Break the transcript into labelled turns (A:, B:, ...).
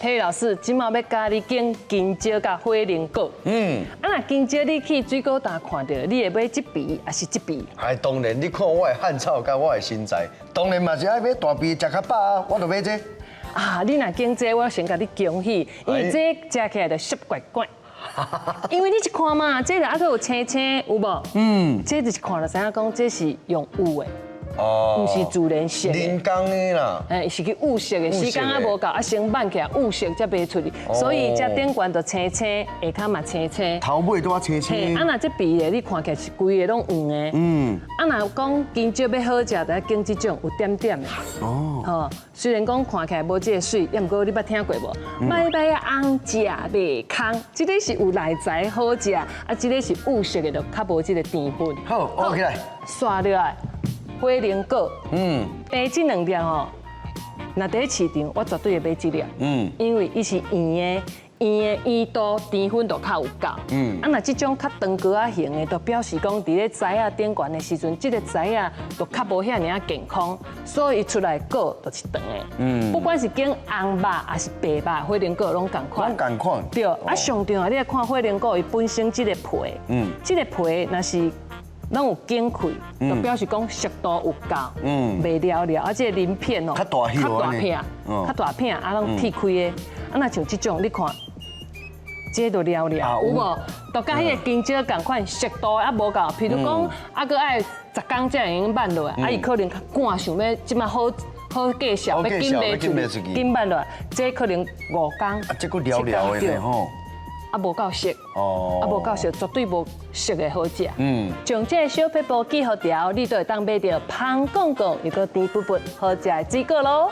A: 體育老師這馬欲教你揀香蕉佮火龍果。啊，若香蕉你去水果摊看著，你會買這埤抑是這埤？
B: 哎，當然，你看我的漢草佮我的身材，當然嘛是愛買大埤，食較飽啊，我就買這個。
A: 啊，你若揀這個，我先共你恭喜，因為這食起來就濕怪怪。因為你一看嘛，這個還閣有青青，有無？這就是看就知影講，這是用焐的。毋是自然熟的。
B: 人工的啦。
A: 哎，是去焐熟的，時間猶無夠，啊，先挽起來焐熟才賣出去，所以這頂懸就青青，下跤嘛青青。
B: 頭尾都仔青青。
A: 啊，若這埤的，你看起來是規个攏黃的。啊，若講香蕉欲好食，就愛揀這種有點點的。吼，雖然講看起來無這个媠，抑毋過你捌聽過無？䆀䆀仔尪食袂空，這个是有內在好食，啊，這个是焐熟的，就較無這个甜分。
B: 好，學起來。
A: 煞落來。火龍果，白這兩粒吼，若佇市場，我絕對會買這粒，因為伊是圓的，圓的圓度甜分就較有夠。啊，若這種較長果仔型的，就表示講佇咧栽仔頂懸的時陣，這个栽仔就較無遐爾仔健康，所以出來果就是長的。不管是揀紅肉抑是白肉，火龍果攏仝款。
B: 攏仝款。
A: 對，啊，上重要你來看火龍果，伊本身這个皮，這个皮若是攏有緊開，就表示講熟度有夠，袂了了，啊，這个鱗片哦，
B: 較大片，
A: 較大片，較大片，啊，攏鐵開的，啊，若像這種，你看，這就了了，有無？就佮彼个香蕉仝款，熟度猶無夠，譬如講，啊，閣愛10工才會用挽落來，啊，伊可能較趕，想欲這馬好好價數，欲緊賣出去，緊挽落來，這可能5工。
B: 啊，這閣了了的吼。
A: 啊，無夠熟，啊，無夠熟，絕對無熟的好食。將這个小撇步記予牢，你就會當買著芳貢貢又閣甜噗噗好食的水果囉。